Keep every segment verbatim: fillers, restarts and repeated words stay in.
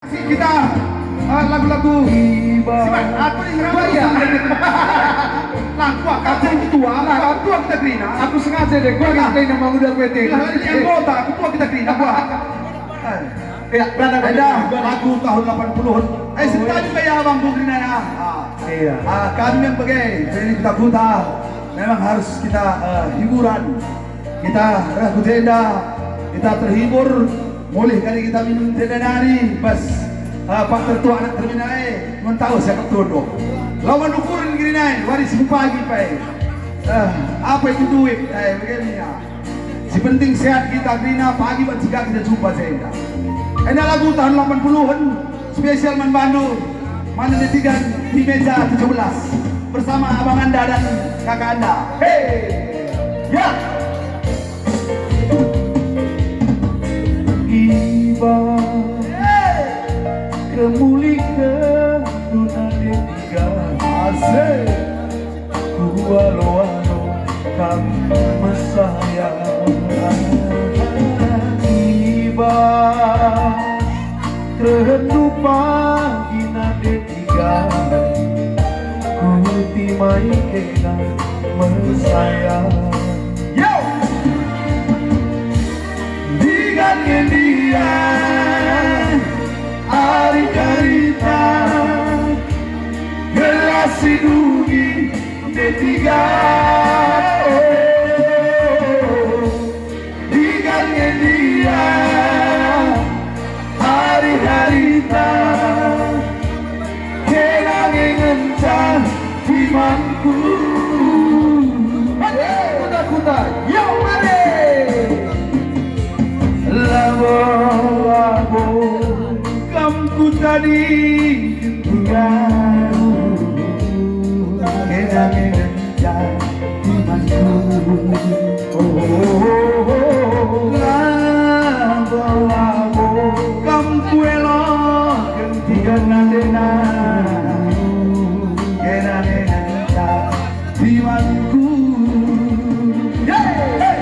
Kita, eh, lagu-lagu. Simak, aku nih ngerasa. Gua iya. Lagu aku ketua, lagu ketua kita kerina. Aku sengaja deh, gua nggak play nama udah gue teh. Lah, ini anggota, ketua kita kerina, gua. Eh. Ya, berada. Ada lagu tahun delapan puluhan. Eh, sentani kayak abang Bung Rina ya. Ah. Iya. Ah, kami yang pegai, jadi kita kuta, memang harus kita, eh, hiburan. Kita reh ku jenda, kita terhibur, mulih kari kita minum jenda nari, bas, eh, pak tertua anak terminal e, mentau saya ketuduh. Lawan ukuran gini nai, wari si pagi pai. Eh, apa itu duit? Eh, begini ya. Si penting sehat kita, kerina pagi banci ka kita jumpa jenda. Enda lagu tahun delapan puluhan, spesial man bandu, man Nande Tigan di meja tujuh belas, bersama abang anda dan kakak anda. Hei! Ya! Iba kemuliken Nande Tigan. Asik. Kualo-alo kam mesayang. Iba kerendu pagi Nande Tigan, kutimai kena mesayang. Yo! Tigan ngendia ari-arita, gelah si dungi Nande Tigan. Tigan ngendia ari-arita, kena nge ngenca imanku. Mari, kuta-kuta, yo mari. Labo-labo kam kutadingken, kena nge ngenca imanku. Oh, oh, oh, oh, oh. Labo-labo kam kueloken Tigan Nandena, kena nge ngenca imanku. Hey!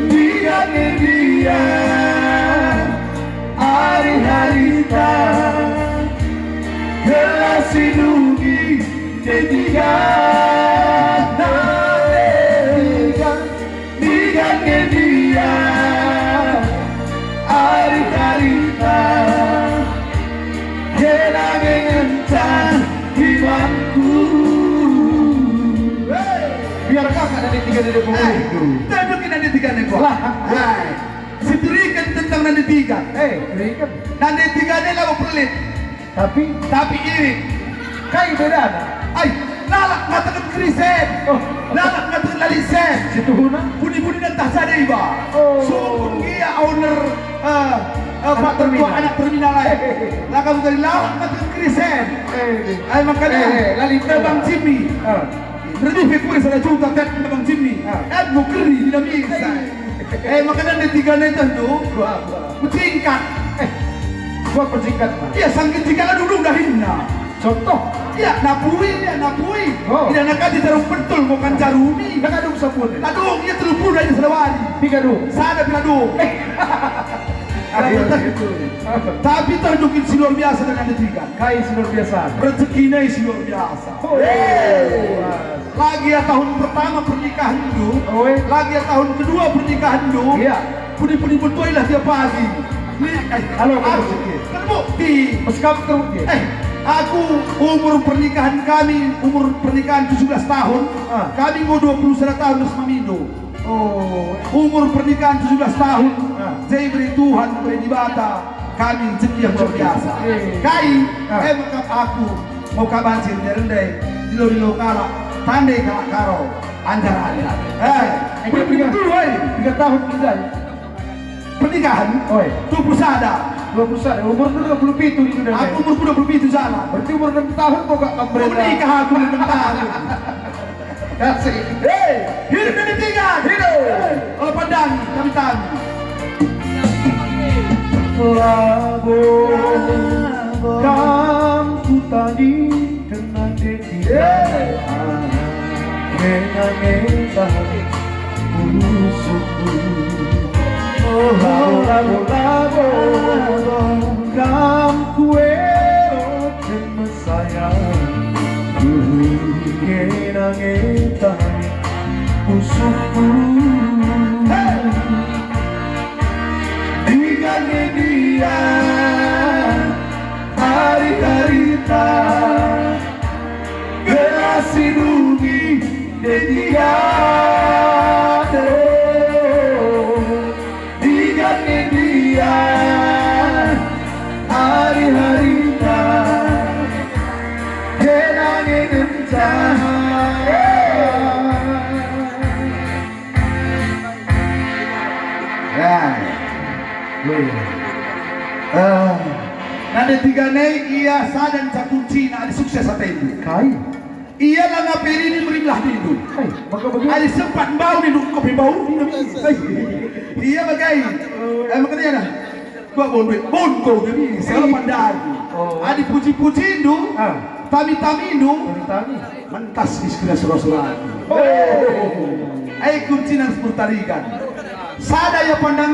Tigan ngendia ari-arita, gelah si dungi Nande Tigan. Nande Tigan, Tigan ngendia ari-arita, kena nge ngenca imanku. Hey! Biar kakak Nande Tigan ada pengurus. Eh, itu. Tunjukin Nande Tigan nih, gua. Lah. Hai. Situriken tentang Nande Tigan. Eh, berikan. Nande Tigan ini labo pelit. Tapi? Tapi irik. Kai bedana? Ai, lalap ngataken kerisen. Oh. Lalap ngataken lalisen. Situhuna? Buni-buni ntah sada iba. Oh. Sungkun gia owner, eh, eh, anak pak tertua terminal. Anak terminal ai. Lah kamu tadi lalap ngataken kerisen. Eh, eh. Ai, makanya eh, eh, lalap Bang Jimmy. Ah. Lebih pe kue sada juta tet Bang Jimmy. Ah. Eh, mau keri, tidak bisa. Eh, makanya Nande Tigan itu tuh. Wah, wah. Mencingkat. Eh, buat pencingkat, Pak. Iya, sangkin cingkat dulu dahinna. Contoh? Iya, napui, iya, napui. Oh. Tidak nak kaji jarum pentul, bukan jarumi. Kan adung sabun. Adung, iya, telur puluh dahin sada wari. Tiga dung. Sada pira dung. Eh. Ayo, gitu. Tapi terdukin si luar biasa dengan Nande Tigan. Kai si luar biasa. Rezekina si luar biasa. Oh. Hei. Lagi ya tahun pertama pernikahanku, oh, eh. Lagi ya tahun kedua pernikahanku. Iya. Pudi-pudi betul lah tiap pagi. Ni, eh, halo, aku, terbukti. Terbukti. Pas kamu terbukti. Eh, aku umur pernikahan kami, umur pernikahan tujuh belas tahun, ah. Kami mau dua puluh satu tahun terus mamindo. Oh. Umur pernikahan tujuh belas tahun, ah. Jadi beri Tuhan, beri Dibata, kami rezeki yang luar biasa. Eh. Kai, ah. Eh, maka aku mau kabanci rende-rende, dilo-dilo kalak, tande kalak Karo, anjar-anjar. Eh, eh, tiga, tiga tahun kita. Pernikahan? Oi. Dua puluh sada. Dua puluh sada. Umur dua puluh pitu itu dah. Aku umur dua puluh pitu sana. Berarti umur enam tahun kok gak kamu menikah aku umur enam tahun. Kasih. Hei, hidup Nande Tigan. Hidup. Oh, pandang, kami tahu. Labo, kam kutadi dengan Nande Tigan. Hei. Ngena-ngena ulusuku. Oh, labo, labo, labo. Ngeta pusuhku. Hey! Digan dia hari-harita, gelah si dunggi dia. Digan dia hari-harita, kena ngenca. Ya. Wih. Eh, nande tiga nai ia sada nca kuncina adi sukses atendu. Kai? Ia langa pe nini merilah nindu. Hai, maka bagi. Adi sempat mbau nindu, enggo pe mbau. Hai. Ia bagai. Eh, makanya nah. Gua bon duit, bon kau jadi, siapa pandai. Oh. Adi puji-pujindu, ah, tami-tamindu, tami-tami, mentas iskena sura-sura. Oh. Eh, kuncina sepuluh tarigan. Sada ia pandang